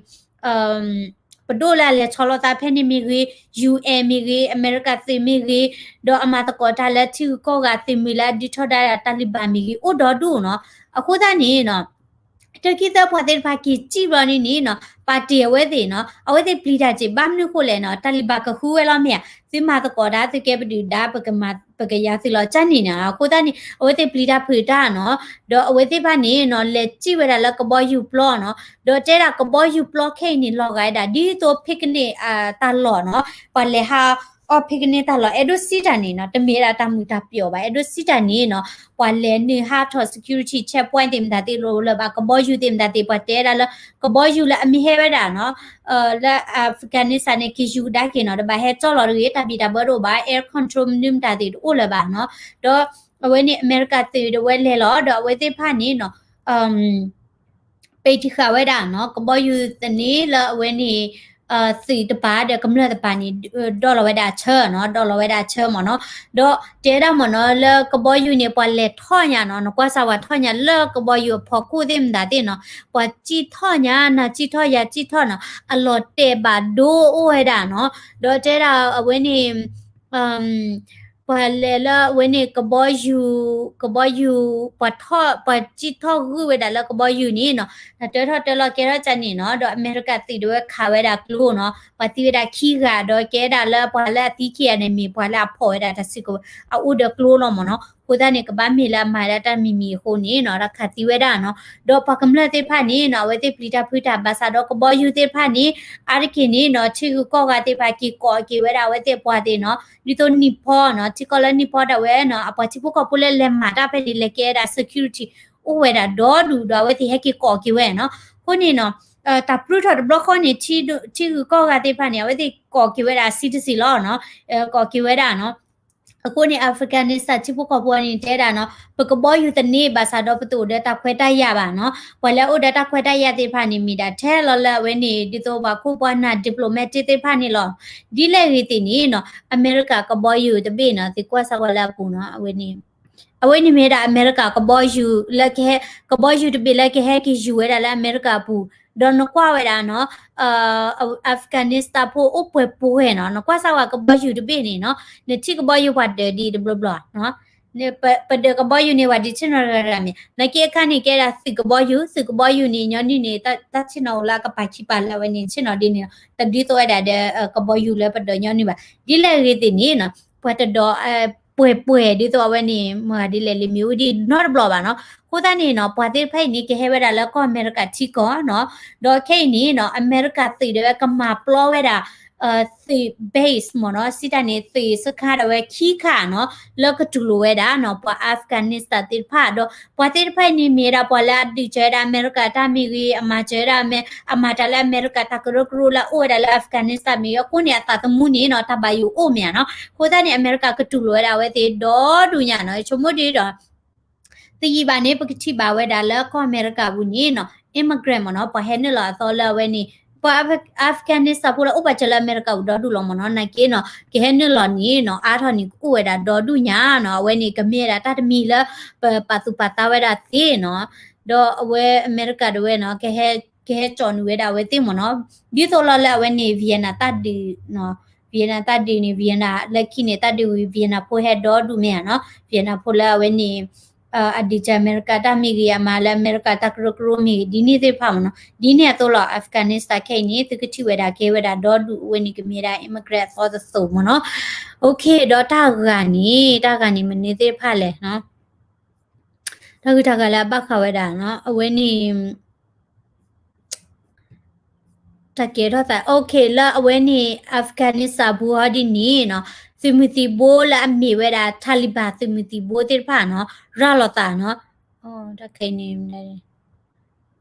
ပဒိၣ်လၢအလဲၤဆီလီၤသးဖဲန့ၣ်မ့ၢ်ဂ့ၤ, UN မ့ၢ်ဂ့ၤ, အမဲရကၤသုးမ့ၢ်ဂ့ၤ, ဒီးအမၤသကိးတၢ်လၢထံဂုၤကီၢ်ဂၤသုးမုၢ်လၢအဒုးထီဒါဒၣ် Taliban မ့ၢ်ဂ့ၤ အိၣ်ဒီဒူၣ်နီၤ. အဃိသတးန့ၣ်နီၤ တၢ်ခံသၢပှၤသ့ၣ်တဖၣ်က့ၤစံၣ်ဘျီန့ၣ်န့ၣ်နီၤ ပာ်တ့ၢ်အဝဲသ့ၣ်နီၤ အဝဲသ့ၣ်ပျံၤတၢ်စ့ၢ် ဘၣ်မနုၤဃိလဲၣ်နီၤ Taliban ကဃုဝဲလီၤမ့ၢ်ဧါ, သုမၤသကိးတၢ် သုကဲပဒုၣ်ဒါ ပကယၤသုလီၤကၢ်န့ၣ်နီၤ. အဃိသတးန့ၣ် အဝဲသ့ၣ်ပျံၤတၢ်ဖုးတၢ်နီၤ ဒီးအဝဲသ့ၣ်တဖၣ်န့ၣ်နီၤ လဲၤစံၣ်ဝဲဒၣ်လၢကဘီယူၤပျီနီၤ ဒီးတဲဒၣ်ကဘီယူၤပျီခဲအံၤန့ၣ် လီၤဂာ်ဝဲဒၣ် ဒ်သိး picnic တၢ်လီၢ်နီၤ ပှၤလဲၤဟး အီၣ်ဖ့ကန့ၢ်တၢ်လီၢ် အဲၣ်ဒိးစံးတၢ်န့ၣ်နီၤ တမ့ၢ်ဝဲဒၣ်တၢ်မုာ်တၢ်ပျီၢ်ဘၣ် အဲၣ်ဒိးစံးတၢ်န့ၣ်နီၤ ပှၤလဲၤနုာ်ဟးထီၣ် security checkpoint သ့ၣ်မတၤသ့ၣ်တအိၣ်လၢၤဘၣ် ကဘီယူၤသ့ၣ်မတၤသ့ၣ် ပှၤတဲဒၣ်လၢ ကဘီယူၤလၢအမ့ၢ်ဟဲဝဲဒၣ်နီၤ လၢ Afghanistan န့ၣ် ကယူၤကဒါက့ၤနီၤ တဘၣ်ဟဲကၠီလီၤတဂ့ၤ တၢ်ဘံၣ်တၢ်ဘၢတအိၣ်ဘၣ် air control မနုၤမတၤသ့ၣ်တအိၣ်လၢၤဘၣ်နီၤ ဒီး အဝဲန့ၣ်အမဲရကၤသုးဒၣ်ဝဲလဲၤလီၤ ဒီးအဝဲသ့ၣ်တဖၣ်န့ၣ်နီၤ ပဲာ်ထံဃာ်ဝဲဒၣ်နီၤ ကဘီယူၤသန့လၢအဝဲန့ၣ် သုးတပၤဒီးကမျၢၢ်တပၤန့ၣ် ဒိးလီၤဝဲဒၣ်အဆၢနီၤ ဒိးလီၤဝဲဒၣ်အဆၢမ့ၢ်နီၤ ဒီးတဲဒၣ်မ့ၢ်နီၤ လၢကဘီယူၤန့ၣ် ပှၤလဲၤထီၣ်ညါနီၤ နကွၢ်စၢ်ဝဲထီၣ်ညါလၢကဘီယူၤအဖီခိၣ်သ့ၣ်မတၤသ့ၣ်နီၤ ပှၤစံၣ်ထီၣ်ညါ နၤစံၣ်ထီၣ်ယၤစံၣ်ထီၣ်နီၤ အလီၤတဲာ်ဘၣ်ဒိအိၣ်ဝဲဒၣ်နီၤ ဒီးတဲဒၣ်အဝဲန့ၣ် ပှၤလဲၤလၢအဝဲန့ၣ် ကဘီယူၤ ကဘီယူၤ ပှၤထီၣ် ပှၤစံၣ်ထီၣ်ဂုာ်ဝဲဒၣ်လၢကဘီယူၤန့ၣ်နီၤ တၢ်တၢထီၣ်တၢလီၤကဲထီၣ်ကန့ၣ်နီၤ ဒီးအမဲရကၤသုးဒၣ်ဝဲခးဝဲဒၣ်ကျိနီၤ ပှၤသံဝဲဒၣ်ခံဂၤ ဒီးကဲဒၣ်လၢပှၤလၢအသံခံဂၤန့ၣ်မ့ၢ်ပှၤလၢအဖီၣ်ဝဲဒၣ်တၢ်စုကဝဲၤ အအိၣ်ဒီးကျိလီၤမ့ၢ်နီၤ အဃိသတးန့ၣ် ကဘၣ်မ့ၢ်လၢအမၤဝဲဒၣ်တၢ်မံၤမံၤအဃိန့ၣ်နီၤ တၢ်ခးသံဝဲဒၣ်နီၤ ဒီးပှၤကမျၢၢ်သ့ၣ်တဖၣ်န့ၣ်နီၤ အဝဲသ့ၣ်ပျံၤတၢ်ဖုးတၢ်ဘၣ်ဆၣ်ဒီးကဘီယူၤသ့ၣ်တဖၣ်န့ၣ် အါတက့ၢ်န့ၣ်နီၤ ထံဂုၤကီၢ်ဂၤသ့ၣ်တဖၣ်က့ၤကိးက့ၤဝဲဒၣ်အဝဲသ့ၣ်အပှၤသ့ၣ်နီၤ ဒ်သိးနံၣ်ဖီနီၤ ထံကီၢ်လၢနံၣ်ဖီဒၣ်ဝဲနီၤ အပှၤထံဖိကီၢ်ဖိလၢလဲၤမၤတၢ်ဖဲန့ၣ် လဲၤကဲဒၣ် security အိၣ်ဝဲဒၣ်ဒီဒူၣ်ဒီး အဝဲသ့ၣ်ဟဲက့ၤကိးက့ၤဝဲနီၤ အဃိန့ၣ်နီၤ တၢ်ပြူထီၣ်တဘျီဃီန့ၣ် ထံဂုၤကီၢ်ဂၤသ့ၣ်တဖၣ်န့ၣ် အဝဲသ့ၣ်ကိးက့ၤဝဲဒၣ် citizen လီၤနီၤ ကိးက့ၤဝဲဒၣ်နီၤ အဃိန့ၣ် Afghanistan ထံဖိကီၢ်ဖိန့ၣ်တဲဒၣ်နီၤ ပကဘီယူၤသန့ဘၣ်ဆၣ်ဒီးပတအိၣ်ဒီးတၢ်ခွဲးတၢ်ယာ်ဘၣ်နီၤ ပှၤလၢအအိၣ်ဒီးတၢ်ခွဲးတၢ်ယာ်သ့ၣ်တဖၣ်န့ၣ် မ့ၢ်ဒၣ်ထဲလီၤလၢအဝဲန့ၣ် ဒ်သိးပှၤခိၣ်ပှၤနၢ် diplomatic သ့ၣ်တဖၣ်န့ၣ်လီၤ. ဒ်လဲၣ်ဂ့ၤသ့ၣ်န့ၣ်နီၤ အမဲရကၤကဘီယူၤတဘ့ၣ်နီၤ သုကွၢ်စၢ်ဝဲလၢအပူၤနီၤ အဝဲန့ၣ် အဝဲန့ၣ်မ့ၢ်ဒၣ်အမဲရကၤကဘီယူၤလၢကဟဲ ကဘီယူၤတဘ့ၣ်လၢကဟဲက့ၤယူၤဝဲဒၣ်လၢအမဲရကၤအပူၤ ဒီးနကွၢ်ဝဲဒၣ်နီၤ Afghanistan ဖိအိၣ်ပှဲၤပှဲၤနီၤ နကွၢ်စၢ်ဝဲကဘီယူၤတဘ့ၣ်န့ၣ်နီၤ နထံၣ်ကဘီယူၤပှၤဒၢးဒ်တဘျီဘျီနီၤ ပဒၢးကဘီယူၤန့ၣ် ပှၤဒံးဆ့ၣ်နီၤတဂၤတဂၤမ့ၢ် နာ်က့အခါန့ၣ် ကဲဒၣ်သုးကဘီယူၤ သုးကဘီယူၤန့ၣ် ညီနုၢ်န့ၣ် တၢ်ဆ့ၣ်နီၤအိၣ်လၢအကပၤခံပၤလၢအဝဲန့ၣ် ဆ့ၣ်နီၤဒ်န့ၣ် တဒ်သိးဝဲဒၣ်ဒီး ကဘီယူၤလၢပဒၢးညီနုၢ်ဘၣ်. ဒ်လဲၣ်ဂ့ၤသ့ၣ်န့ၣ်နီၤ ပှၤတဒိး ပှဲၤပှဲၤဒ်သိးအဝဲန့ၣ် မၤဒ်လဲၣ်လံ မ့ၢ်အိၣ်ဒံးနီတဘျီဘၣ်နီၤ. အဃိသတးန့ၣ်နီၤ ပှၤသ့ၣ်တဖၣ်အံၤန့ၣ် ကဟဲဝဲဒၣ်လၢကီၢ်အမဲရကၤထံကီၢ်နီၤ ဒီးခဲအံၤန့ၣ်နီၤ အမဲရကၤသုးဒၣ်ဝဲကမၤပျီဝဲဒၣ် သုး base မ့ၢ်နီၤ စံးတၢ်န့ၣ် သုးစခါဒၣ်ဝဲခံခါနီၤ လၢကတူၢ်လိာ်ဝဲဒၣ်နီၤ ပှၤ Afghanistan သ့ၣ်တဖၣ်ဒီး ပှၤသ့ၣ်တဖၣ်အံၤန့ၣ် မ့ၢ်ဝဲဒၣ်ပှၤလၢအဒုးစၢၤဝဲဒၣ်အမဲရကၤတၢ်မ့ၢ်ဂ့ၤ အမၤစၢၤဝဲဒၣ် အမၤတၢ်လၢအမဲရကၤတၢ်ကရၢကရိလၢအအိၣ်ဝဲဒၣ်လၢ Afghanistan မ့ၢ်ဂ့ၤ အဃိန့ၣ် အသးသမူန့ၣ်နီၤ တၢ်ဘၣ်ယိၣ်အိၣ်မ့ၢ်ဧါနီၤ. အဃိသတးန့ၣ် အမဲရကၤကတူၢ်လိာ်ဝဲဒၣ်အဝဲသ့ၣ်ဒီဒူၣ်ညါနီၤ ယဆိကမိၣ်ဒ်ဒီး တယံာ်ဘၣ်န့ၣ် ပကထံၣ်ဘၣ်ဝဲဒၣ်လၢကီၢ်အမဲရကၤပူၤန့ၣ်နီၤ immigrant မ့ၢ်နီၤ ပှၤဟဲနုာ်လီၤအသီလၢအဝဲန့ၣ် ပှၤ Afghanistan ဖိလၢအိၣ်ပာ်စၢၤလၢအမဲရကၤပူၤဒီဒူၣ်လီၤမ့ၢ်နီၤ နာ်က့နီၤ ကဟဲနုာ်လီၤန့ၣ်နီၤ အါထီၣ်န့ၣ် ကအိၣ်ဝဲဒၣ်ဒီဒူၣ်ညါနီၤ အဝဲန့ၣ် ကမ့ၢ်ဝဲဒၣ်တၢ်တမံၤလၢ ပပာ်သူၣ်ပာ်သးဝဲဒၣ်သ့နီၤ ဒီးအဝဲအမဲရကၤဒၣ်ဝဲနီၤ ကဟဲကၠီၣ်နုာ်ဝဲဒၣ်အဝဲသ့ၣ်မ့ၢ်နီၤ ဒ်သိးလီၤလၢအဝဲန့ၣ် Vietnam တၢ်ဒုးနီၤ Vietnam တၢ်ဒုးန့ၣ် Vietnam လၢခံန့ၣ် တၢ်ဒုးဝံၤ Vietnam ဖိဟဲဒီဒူၣ်မ့ၢ်ဧါနီၤ Vietnam ဖိလၢအဝဲန့ၣ် အဒုးစၢၤအမဲရကၤတၢ်မ့ၢ်ဂ့ၤ အမၤလၢအမဲရကၤတၢ်ကရၢကရိမ့ၢ်ဂ့ၤ ဒ်န့ၣ်သ့ၣ်တဖၣ်မ့ၢ်နီၤ ဒ်န့ၣ်အသိးလီၤ Afghanistan ခဲအံၤန့ၣ် သုကထံၣ်ဝဲဒၣ်ကဲဝဲဒၣ်ဒီဒူၣ်အဝဲန့ၣ် ကမ့ၢ်ဒၣ် immigrant အသီတသိးမ့ၢ်နီၤ OK ဒီးတၢ်ဂၤန့ၣ် တၢ်ဂၤန့ၣ်မနုၤသ့ၣ်တဖၣ်လဲၣ်နီၤ တၢ်ဂုၤတၢ်ဂၤလၢအဘၣ်ဃးဝဲဒၣ်နီၤ အဝဲန့ၣ် တၢ်ကဲထီၣ်သး OK လၢအဝဲန့ၣ် Afghanistan ပူၤဟီဒ်န့ၣ်နီၤ သုးမုၢ်သံၣ်ဘိလၢအမ့ၢ်ဝဲဒၣ် Taliban သုးမုၢ်သံၣ်ဘိသ့ၣ်တဖၣ်နီၤ ရၤလီၤသးနီၤ တၢ်ခဲအံၤန့ၣ်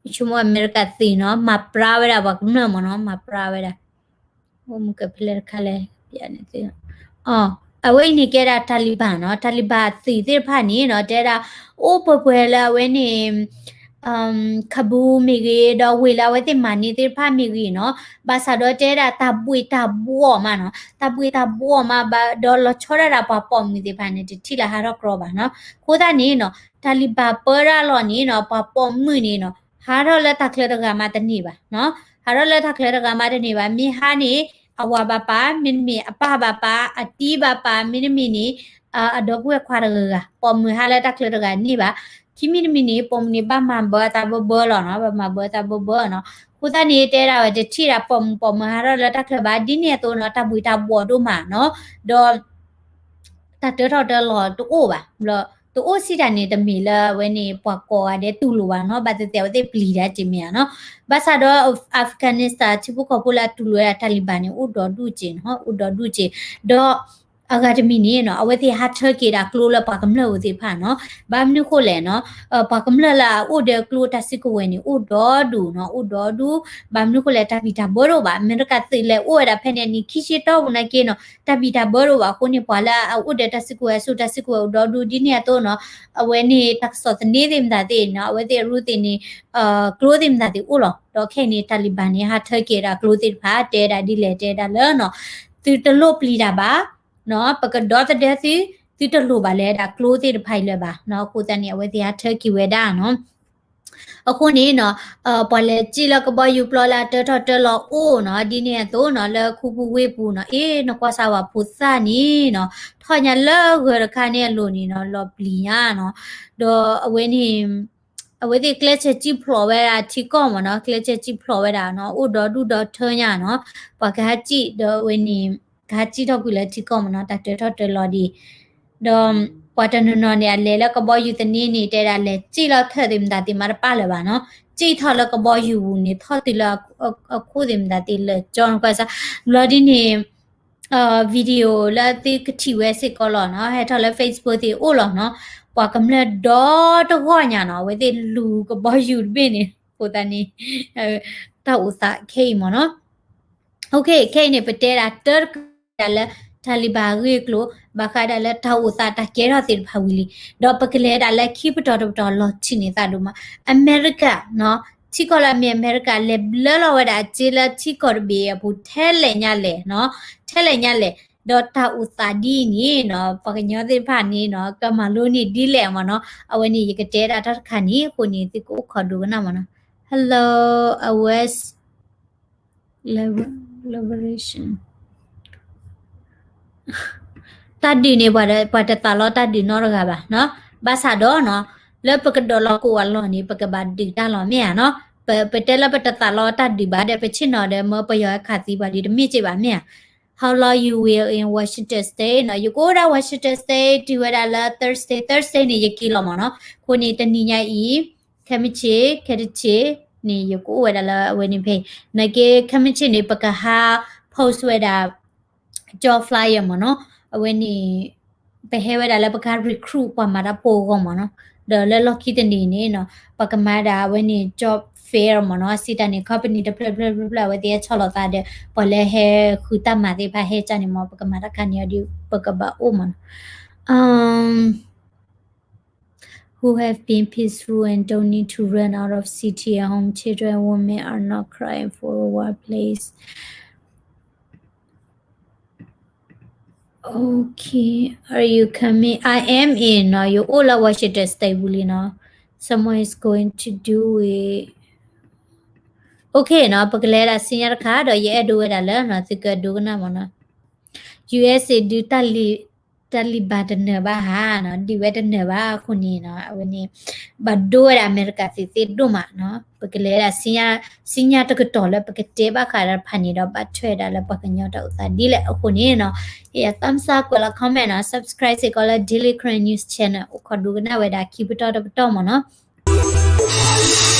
ယဆိကမိၣ်အမဲရကၤသ့ၣ်နီၤ မၤပြါဝဲဒၣ်ပှၤကမျၢၢ်မ့ၢ်နီၤ မၤပြါဝဲဒၣ် အိၣ်မူကဖဲလဲၣ်တခါလဲၣ် ပျးန့ၣ်သ့ၣ် အဝဲအံၤန့ၣ်ကဲဒၣ် Taliban နီၤ Taliban သုးသ့ၣ်တဖၣ်န့ၣ်နီၤ တဲဒၣ် အိၣ်ပှဲၤပှဲၤလၢအဝဲန့ၣ် Kabul မ့ၢ်ဂ့ၤ ဒီးဝ့ၢ်လၢအဝဲသ့ၣ်မၤန့ၢ်သ့ၣ်တဖၣ်မ့ၢ်ဂ့ၤနီၤ ဘၣ်ဆၣ်ဒီးတဲဒၣ်တၢ်ဘှ့ၣ်တၢ်ဘှီၣ်မးနီၤ တၢ်ဘှ့ၣ်တၢ်ဘှီၣ်မးဘၣ် ဒီးလီၤဆီဒၣ်တၢ်ပှၤပိာ်မုၣ်သ့ၣ်တဖၣ်န့ၣ် တထံၣ်လၢဟးထီၣ်ကြီဘၣ်နီၤ အဃိသတးန့ၣ်နီၤ Taliban ပၢတၢ်လီၢ်န့ၣ်နီၤ ပှၤပိာ်မုၣ်န့ၣ်နီၤ ဟးထီၣ်လၢတၢ်ချၢတဂၤမးတန့ၢ်ဘၣ်နီၤ ဟးထီၣ်လၢတၢ်ချၢတဂၤမးတန့ၢ်ဘၣ် မ့ၢ်ဟးန့ၣ် အဝၤဘၣ်ပာ် မ့တမ့ၢ်အပၢ်ဘၣ်ပာ် အတံၤဘၣ်ပာ် မ့တမ့ၢ်န့ၣ် အဒီပုၢ်ဝဲၢ်ခွါတဂၤဂၤ ပိာ်မုၣ်ဟးလၢတၢ်ချၢတဂၤန့ၢ်ဘၣ် ခံမံၤတမံၤန့ၣ် ပိာ်မုၣ်န့ၣ် ဘၣ်မၤဘၢအသးဘၢဘၢလီၤနီၤ ဘၣ်မၤဘၢအသးဘၢဘၢနီၤ အဃိသတးန့ၣ် တဲဒၣ်ဝဲတထံၣ်ဒၣ်ပိာ်မုၣ်ပိာ်မုၣ်ဟးထီၣ်လၢတၢ်ချၢဘၣ် ဒ်န့ၣ်အသိးနီၤ တၢ်ဘှ့ၣ်တၢ်ဘှီၣ်ဒိၣ်မးနီၤ ဒီး တၢ်တၢထီၣ်တၢလီၤတအိၣ်ဘၣ် ဘျီ တအိၣ်စံးတၢ်န့ၣ် တမ့ၢ်လၢအဝဲန့ၣ် ပှၤကိးဂၤဒဲးတူၢ်လိာ်ဘၣ်နီၤ, ဘၣ်သ့ၣ်သ့ၣ်အဝဲသ့ၣ်ပျံၤတၢ်က့ၤမ့ၢ်ဧါနီၤ. ဘၣ်ဆၣ်ဒီး Afghanistan ထံဖိကီၢ်ဖိလၢအတူၢ်လိာ်ဝဲဒၣ် Taliban န့ၣ် အိၣ်ဒီဒူၣ်က့ၤနီၤ, အိၣ်ဒီဒူၣ်က့ၤ. ဒီး အဂၤတမံၤန့ၣ်နီၤ အဝဲသ့ၣ်ဟးထၢက့ၤဒၣ်ကျိလၢပှၤကမျၢၢ်ဧိၤသ့ၣ်တဖၣ်နီၤ. ဘၣ်မနုၤဃိလဲၣ်နီၤ, ပှၤကမျၢၢ်လၢအအိၣ်ဒီးကျိတၢ်စုကဝဲၤန့ၣ် အိၣ်ဒီဒူၣ်နီၤ, အိၣ်ဒီဒူၣ်. ဘၣ်မနုၤဃိလဲၣ် တၢ်ဘံၣ်တၢ်ဘၢတအိၣ်ဘၣ်. အမဲရကၤသုးလဲၤအိၣ်ဝဲဒၣ်ဖဲန့ၣ် နံၣ်ခံဆံတီၢ်ပူၤနာ်က့နီၤ တၢ်ဘံၣ်တၢ်ဘၢတအိၣ်ဘၣ်အဃိန့ၣ် ပှၤလၢအအိၣ်ဒီးတၢ်စုကဝဲၤ အစိတၢ်စုကဝဲၤအိၣ်ဒီဒူၣ် ဒ်န့ၣ်အသိးနီၤ, အဝဲန့ၣ်တၢ်ကစီၣ်သန့သ့ၣ်မတၤသ့ၣ်နီၤ, အဝဲသ့ၣ်အရူသ့ၣ်န့ၣ် ကျိသ့ၣ်မတၤသ့ၣ်အိၣ်လီၤ. ဒီးခဲအံၤန့ၣ် Taliban န့ၣ် ဟးထၢက့ၤဒၣ်ကျိသ့ၣ်တဖၣ် တဲဒၣ်ဒ်လဲၣ် တဲဒၣ်လၢနီၤ, သုတလိၣ်ပျံၤတၢ်ဘၣ်နီၤ, ပကဒီသဒၢသု, သုတလိၣ်ဘၣ်လၢဒၣ်ကျိသ့ၣ်တဖၣ်အံၤလၢၤဘၣ်နီၤ. အဃိသတးန့ၣ် အဝဲသ့ၣ်ဟးထၢက့ၤဝဲဒၣ်နီၤ. အဃိန့ၣ်နီၤ, ပှၤလဲၤစံၣ်လၢကဘီယူၤပျီလၢအတၢထီၣ်တၢလီၤအိၣ်နီၤ, ဒ်န့ၣ်အသိးနီၤ လၢခူပူၤဝ့ၢ်ပူၤနီၤ, အ့ နကွၢ်စၢ်ဝဲဖိသၣ်န့ၣ်နီၤ, ထီၣ်ညါလၢဂၢၤတခါန့ၣ်အလိၤန့ၣ်နီၤ လီၤပျံၤညါနီၤ. ဒီးအဝဲန့ၣ် အဝဲသ့ၣ်ကျဲးစၢးစံၣ်ဖျိးဝဲဒၣ်ထံကီၢ်မ့ၢ်နီၤ, ကျဲးစၢးစံၣ်ဖျိးဝဲဒၣ်နီၤ, အိၣ်ဒီဒူၣ်ဒီထၢညါနီၤ, ပှၤကဟးစံၣ်ဒီးအဝဲန့ၣ် ကဟးစံၣ်ထီၣ်ကွံာ်လၢထံကီၢ်မ့ၢ်နီၤ, တၢ်တၢထီၣ်တၢလီၤဒံး. ဒီးပှၤတနီၤနီၤန့ၣ် အလဲၤလၢကဘီယူၤသန့န့ၣ် တဲဒၣ်လဲၤစံၣ်လီၤထၢၣ်သ့ၣ်မတၤသ့ၣ်မၤတပၣ်လၢၤဘၣ်နီၤ, စံၣ်ထီၣ်လၢကဘီယူၤပူၤန့ၣ် ထီၣ်တုၤလၢအခိၣ်သ့ၣ်မတၤသ့ၣ်လၢာ်ကၠီနီၤ, ကွၢ်စၢ် ဘျီဒ်န့ၣ် video လၢသုကထံၣ်ဝဲစ့ၢ်ကီးလီၤနီၤ, ဟဲထီၣ်လၢ Facebook သ့ၣ်အိၣ်လီၤနီၤ, ပှၤကမျၢၢ်ဒီတဂီၢ်ညါနီၤ, အဝဲသ့ၣ်လူၤကဘီယူၤတဘ့ၣ်န့ၣ် အဃိသတးန့ၣ် တၢ်အိၣ်သးခဲအံၤမ့ၢ်နီၤ. ခဲအံၤန့ၣ် ပတဲဒၣ်တၢ်တခါဒၣ်လၢ Taliban အဂ့ၢ်အကျိၤ ဘၣ်ဃးဒၣ်လၢတၢ်အိၣ်သးတၢ်ကဲထီၣ်သ့ၣ်တဖၣ်ဝံၤလံ, ဒီးပကလဲၤဒၣ်လၢခံပတီၢ်တပတီၢ်လီၤထံးန့ၢ်သးဒိၣ်မး, အမဲရကၤနီၤ, ထံကီၢ်လၢအမ့ၢ်အမဲရကၤ လဲၤဘျၢလီၤဝဲဒၣ်အစ့လၢထံကီၢ်တဘ့ၣ်အပူၤ ထဲလဲၣ်ညါလဲၣ်နီၤ, ထဲလဲၣ်ညါလဲၣ်, ဒီးတၢ်အိၣ်သးဒ်အံၤန့ၣ်နီၤ ပှၤကညီသ့ၣ်တဖၣ်န့ၣ်နီၤ ကမၤလိန့ၢ်ဒ်လဲၣ်မ့ၢ်နီၤ, အဝဲန့ၣ်ယကတဲဒၣ်တၢ်တခါန့ၣ် အဃိန့ၣ် သုကအိၣ်ခိးဒိကနၣ်မ့ၢ်နီၤ. Hello, I was Liberation. တၢ်ဒုးန့ၣ် ပှၤတသးလီတၢ်ဒုးနီတဂၤဘၣ်နီၤ, ဘၣ်ဆၣ်ဒီးနီၤ လၢပကဒိးလီၤကိးအလီၢ်န့ၣ် ပကဘၣ်ဒုးတၢ်လီၤမ့ၢ်ဧါနီၤ, ပတဲလၢပတသးလီတၢ်ဒုးဘၣ်ဒီး ပဆ့ၣ်နီၤဒီး မၢပယီၤဟဲခးသံပှၤဒ်တမ့ၢ်က့ဘၣ်မ့ၢ်ဧါ. How long you will in Washington State နီၤ, ယကအိၣ်ဒၣ် Washington State တုၤဝဲဒၣ်လၢ Thursday, Thursday န့ၣ် ယက့ၤလီၤမ့ၢ်နီၤ, အဃိန့ၣ် တနံၤညါအံၤ ခဲမုၢ်ဆ့ၣ် ခဲတဆ့ၣ်န့ၣ် ယကအိၣ်ဝဲဒၣ်လၢအဝဲန့ၣ်ဖဲ, နာ်က့ ခဲမုၢ်ဆ့ၣ်န့ၣ် ပကဟး post ဝဲဒၣ် job flyer မ့ၢ်နီၤ, အဝဲန့ၣ် ပဟဲဝဲဒၣ်လၢပက recruit ပှၤမၤတၢ်ဖိအဂီၢ်မ့ၢ်နီၤ, ဒီးလၢလီၢ်ခံတနံၤန့ၣ်နီၤ ပကမၤဒၣ်အဝဲန့ၣ် job fair မ့ၢ်နီၤ, စံးတၢ်န့ၣ် company တဖျၢၣ်ဖျၢၣ်ဖျၢၣ်ဖျၢၣ် အဝဲသ့ၣ်ဟဲဆီၣ်လီၤသးဒီး ပှၤလၢဟဲဃုတၢ်မၤသ့ၣ်တဖၣ်ဟဲကၢ်န့ၣ်မ့ၢ် ပကမၤတၢ်ခါန့ၣ်အီၤဒီး ပကဘၣ်အိၣ်မ့ၢ်နီၤ. Um, who have been peaceful and don't need to run out of city at home. Children and women are not crying for a workplace. Okay, are you coming? I am in နီၤ, ယအိၣ်လၢ Washington State ပူၤလံနီၤ. Someone is going to do it. Okay နီၤ, ပကလဲၤဒၣ်ဆူညါတခါဒီး ယအဲၣ်ဒိးဝဲဒၣ်လၢနီၤ သုကဒိကနၣ်မ့ၢ်နီၤ. USA ဒုး Taliban တနၢၤဘၣ်ဧါနီၤ, ဒုးဝဲတနၢၤဘၣ်အဃိန့ၣ်နီၤ, အဝဲန့ၣ် ဘၣ်ဒိဝဲဒၣ်အမဲရကၤသ့ၣ်သ့ၣ်ဒိၣ်မးနီၤ. ပကလဲၤဒၣ်ဆူညါတကတီၢ်လၢပကတဲဘၣ်ဃးဒီးတဖၣ်န့ၣ်ဒီး ဘၣ်ထွဲဒၣ်လၢပှၤကညီတၢ်အိၣ်သးဒ်လဲၣ်အဃိန့ၣ်နီၤ, ယ thumbs up ကွဲးလီၤ comment နီၤ, subscribe စ့ၢ်ကီးလၢ Daily Karen News Channel အိၣ်ခိးဒိကနၣ်ဝဲဒၣ်ခံပတီၢ်တပတီၢ်မ့ၢ်နီၤ.